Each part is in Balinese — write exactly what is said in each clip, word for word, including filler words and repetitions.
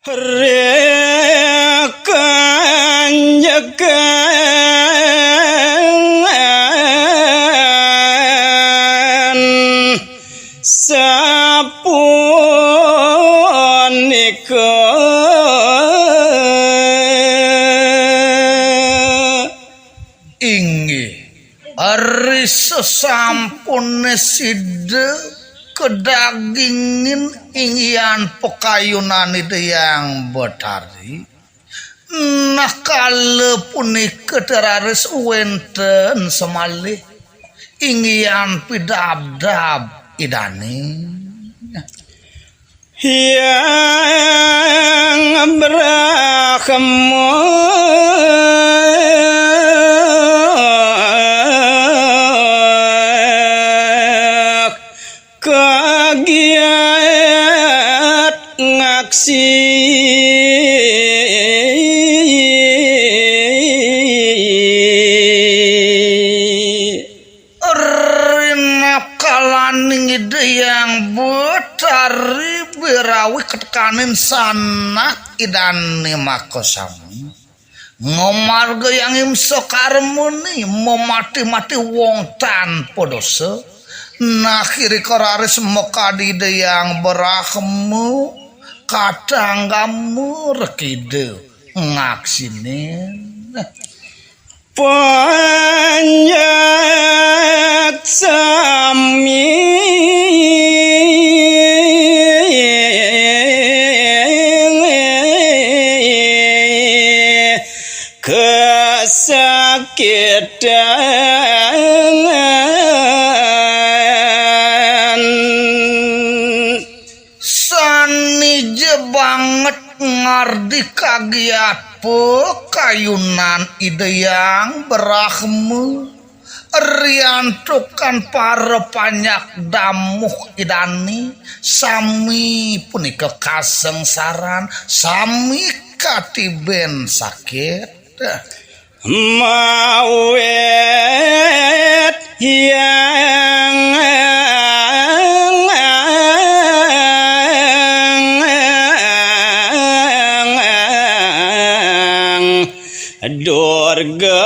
Rekanjekan sapunika. Inggih, ari sasampune sida kadagingin inggihan pakayunan Ida Hyang Betari, nah kala punika teraris wenten samalih inggihan pidabdab Idane. Hyang Brahma kagiat ngaksi. Rinakalaning Ida Hyang Betari birawi katekaning sanak Idane makasami. Ngamargayang imsa karmane mamati-mati wong tanpa dosa. Nah irika raris makadi Ida Hyang Brahma katanggama rekida ngaksine. Panjak sami kasakitan. Sane ja banget ngardi kagiat pakayunan Ida Hyang Brahma. Riantukan para panjak damuh Idane, sami punika kasengsaran, sami katiben sakit. Mawit Hyang Durga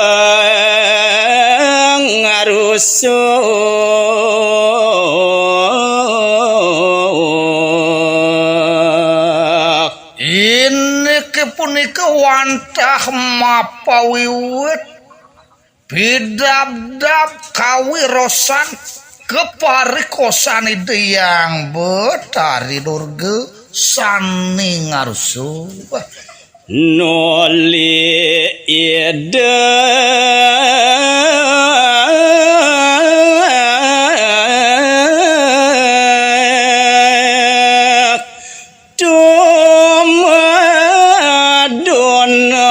ngarusuh. Inggih punika wantah mapawiwit pidabdab kawirosan kaparikosan Ida Hyang Betari Durga sane ngarusuh. Nuli Ida tumaduna.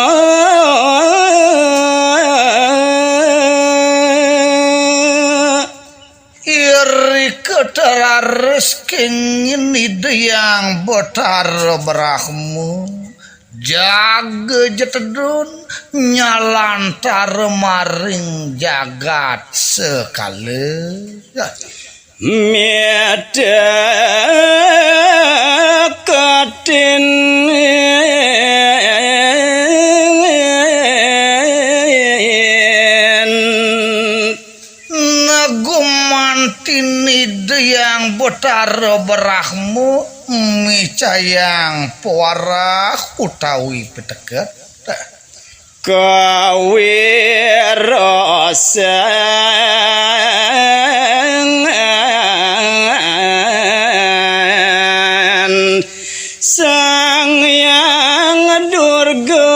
Irika teraris kengin Ida Hyang Betara Brahma jaga jetedun nyalantara maring jagat sekala. Mita katin nagumantin Ida Hyang Betara Brahma micayang pawarah utawi piteket. Kawirosan Sang Hyang Durga.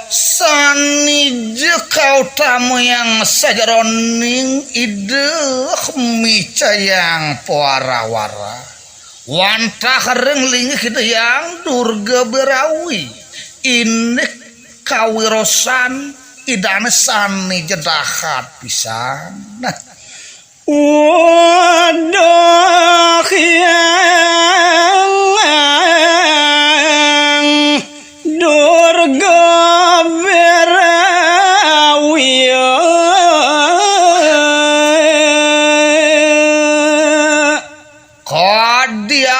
Sanija kautamayang sajeroning Ida micayang pawara-wara. Wantah ring linggih Ida Hyang Durga Berawi, indik kawirosan Idane sane jedahat pisan. Nah, Wadah Hyang Durga Berawi.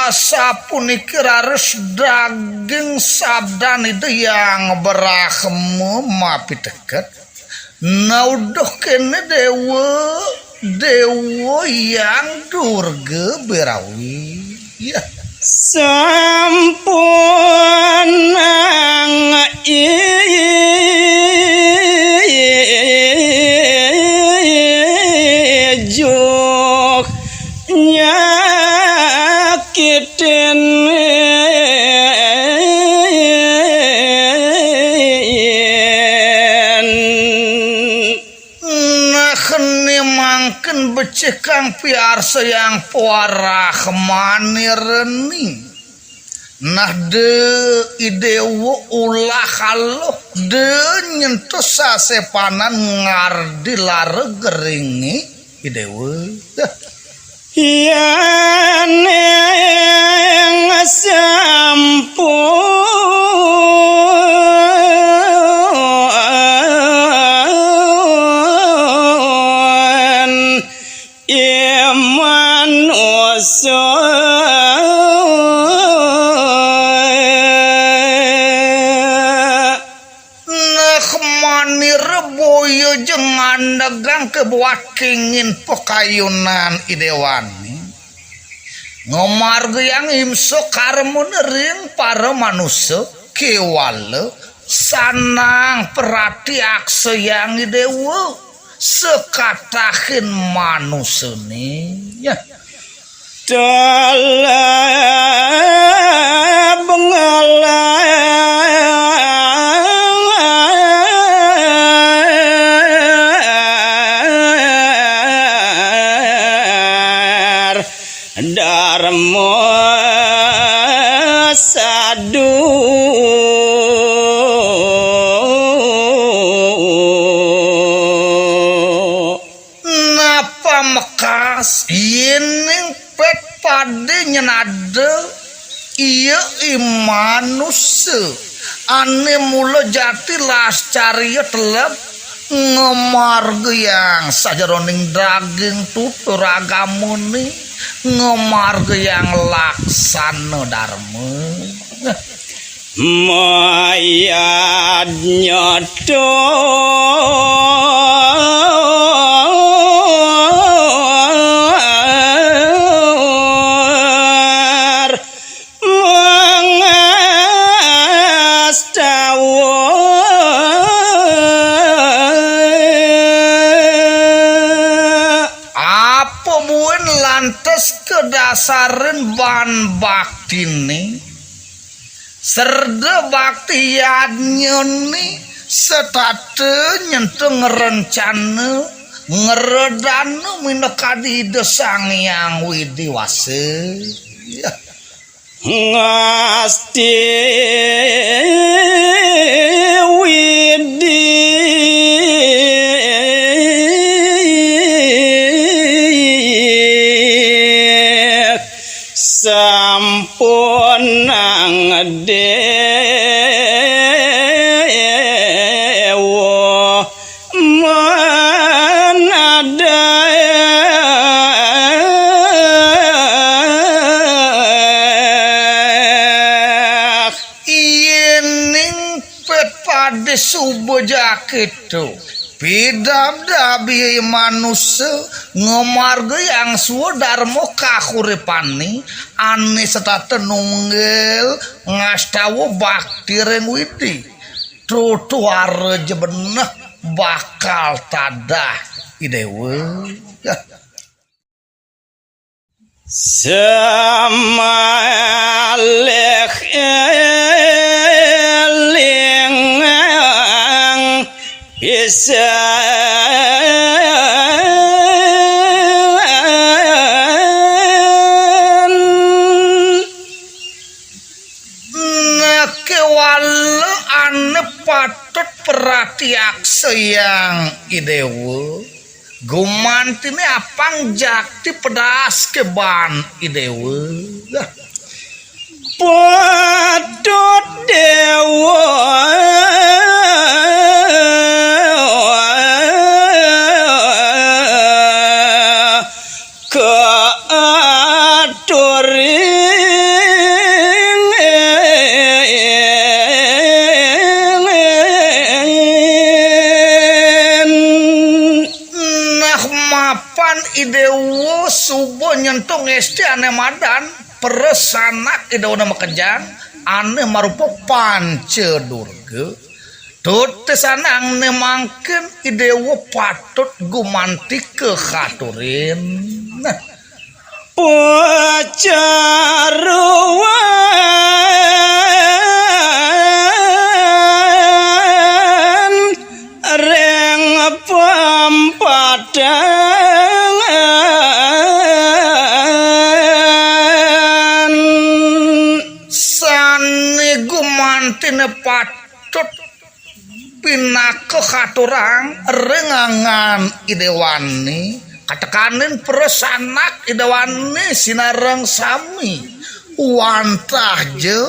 Sapuniki raris daging sabdan Ida Hyang Brahma mapiteket. Nauduh kene Dewa, Dewa Hyang Durga Berawi. Ya. Sampunang ijuk nyakitin. Nah, ne mangkin becik kang piarsayang pawarah manireni. Nah, de Idewa ulah aluh, de nyentuh sasepanan ngardi lara geringe Idewa. Yen ing sampun iman usul. Nah, manira boya jengan negang kebuat kengin pakayunan Idewane. Ngamargiang imsa karmane ring para manusa, kewala sanang pratiaksayang Idewa, sakatahin manusane. Ya. Teleb ngelar Darma Sadu. Napa mekas yening pet pade nyenada iya i manusa ane mula jati lascarya teleb ngamargiang sajeroning daging tutur agamane, ngamargiang laksana darma. Mayadnya tor mangastawa. Apa buin lantas kadasarin ban baktine? Sreda bakti yadnyane setata nyentuh ngrencana, ngredana minakadi Ida Sang Hyang Widi Wasa. Ngasti Widi sampunang Dewa manadak. Yening pepade suba jakito, pidabdabi manusa ngamargiang swadarma kahuripane ane setata nunggil ngastawa bakti ring Widi. Tutuara ja beneh bakal tadah Idewa. Samalih elingang pisan. Nah, kewala ane patut pratiaksayang Idewa. Gumantine apang jakti pedas keban Idewa. Patut Dewa kaaturi. Kan Idewa suba nyentuh ngesti ane madan, peresanak Idewa ane makejang, ane marupa Panca Durga. Tutesanang ne mangkin Idewa patut gumanti kakaturin. Nah, pacaruan ring papadangan. Sane gumantine patut pinaka katurang ring anggan Idewane, katekanin peresanak Idewane sinareng sami wantah ja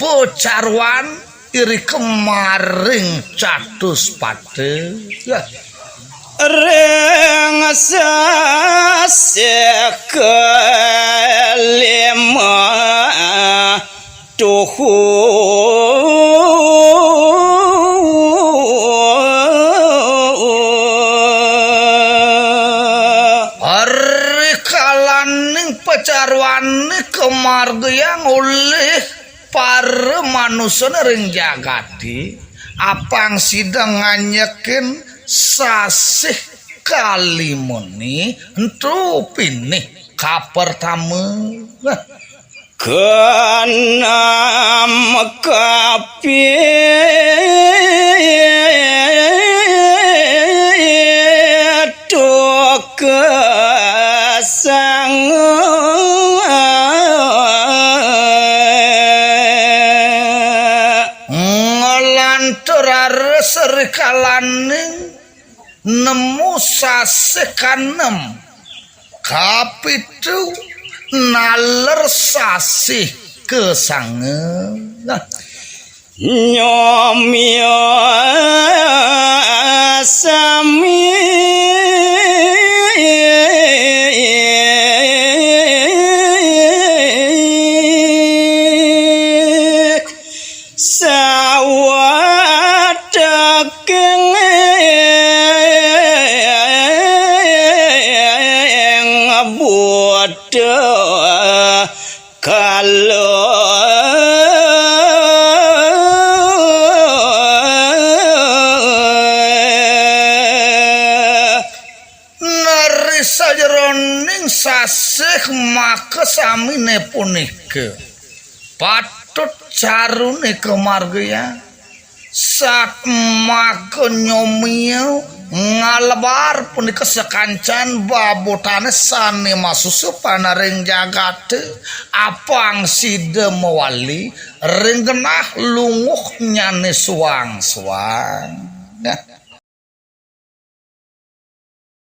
pacaruan irika maring catuspata. Ya. Ring sasih kalima tuhu. Ari kalaning pacaruane kamargiang olih para manusane ring jagate, apang sida nganyekin sasih kalimane ento pinih kapertama. Nah, kanem kapitu kasanga. Nglantur ari kalaning nemu sasih kanem, kapitu, naler sasih kasanga. Nah, nyomya sami sawateking buta kala. Nari sajeroning sasih makasamine punika patut carune kamargiang. Satmaka nyomia ngalebar punika sakancan babutane sane masusupan ring jagate, apang sida mawali ring genah lungguhnyane suang-suang. Nah,